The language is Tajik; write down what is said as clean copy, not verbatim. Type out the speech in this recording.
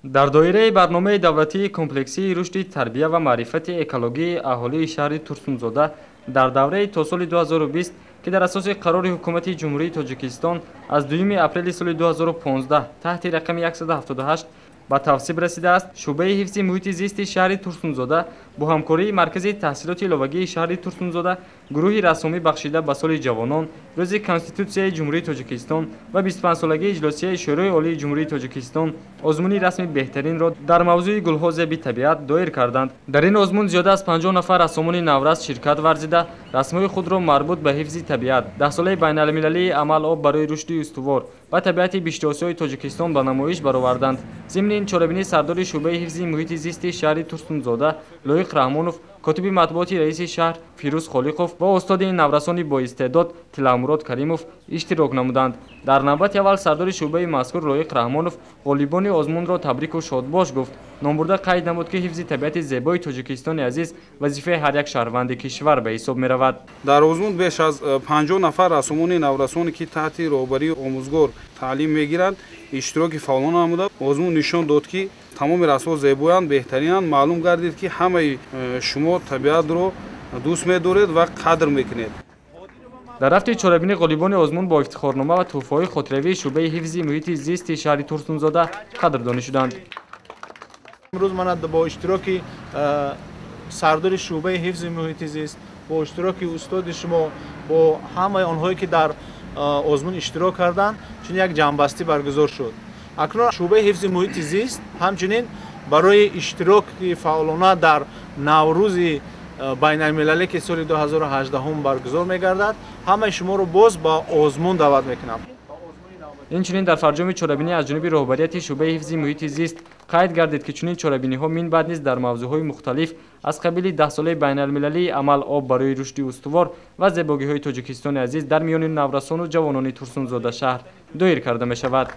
Дар доираи барномаи давлатии комплексии рушди тарбия ва маърифати экологии аҳолии шаҳри Турсунзода дар давраи то соли 2020, ки дар асоси қарори Ҳукумати Ҷумҳурии Тоҷикистон аз 2 апрели соли 2015 таҳти рақами 178 ба тавсиб расидааст, шӯъбаи ҳифзи муҳити зисти шаҳри Турсунзода бо ҳамкории Маркази таҳсилоти иловагии шаҳри Турсунзода гурӯҳи рассомӣ бахшида ба соли ҷавонон, рӯзи Конститутсияи Ҷумҳурии Тоҷикистон ва 25-солагии иҷлосияи Шӯрои Олии Ҷумҳурии Тоҷикистон озмуни расми беҳтаринро дар мавзӯи гулҳо зеби табиат доир карданд. Дар ин озмун зиёда аз 50 нафар рассомони наврас ширкат варзида, расмҳои худро марбут ба ҳифзи табиат, даҳсолаи байналмилалии амал об барои рушди устувор ва табиати биштиосиёи Тоҷикистон ба намоиш бароварданд. Зимни ин чорабинӣ сардори шӯъбаи ҳифзи муҳити зисти шаҳри Турсунзода Лоиқ Раҳмонов, котиби матбуоти раиси шаҳр Фирӯз Холиқов ва устоди ин наврасони боистеъдод Тиламурод Каримов иштирок намуданд. Дар навбати аввал сардори шӯъбаи мазкур Лоиқ Раҳмонов ғолибони озмунро табрику шодбош гуфт. Номбурда қайд намуд, ки ҳифзи табиати зебои Тоҷикистони азиз вазифаи ҳар як шаҳрванди кишвар ба ҳисоб меравад. Дар озмун беш аз 50 нафар рассомони наврасоне, ки таҳти роҳбарии омӯзгор таълим мегиранд, иштироки фаъолона намуда. Озмун нишон дод, ки тамоми расмҳо зебоянд, беҳтаринанд. Маълум гардид, ки ҳамаи шумо табиатро дӯст медоред ва қадр мекунед. Дар рафти чорабинӣ ғолибони озмун бо ифтихорнома ва тӯҳфаҳои хотиравии шӯъбаи ҳифзи муҳити зисти шаҳри Турсунзода қадрдонӣ шуданд. Имрӯз мана бо иштироки сардори шӯъбаи ҳифзи муҳити зист, бо иштироки устоди шумо, бо ҳамаи онҳое, ки дар озмун иштирок карданд, чунин як ҷамъбастӣ баргузор шуд. Акнун шӯъбаи ҳифзи муҳити зист ҳамчунин барои иштироки фаъолона дар Наврӯзи байналмилалӣ, ки соли 2018 баргузор мегардад, ҳамаи шуморо боз ба озмун даъват мекунам. Инчунин дар фарҷоми чорабинӣ аз ҷониби роҳбарияти шӯъбаи ҳифзи муҳити зист қайд гардид, ки чунин чорабиниҳо минбаъд низ дар мавзӯъҳои мухталиф аз қабили даҳсолаи байналмилалии амал об барои рушди устувор ва зебогиҳои Тоҷикистони азиз дар миёни наврасону ҷавонони Турсунзода шаҳр доир карда мешавад.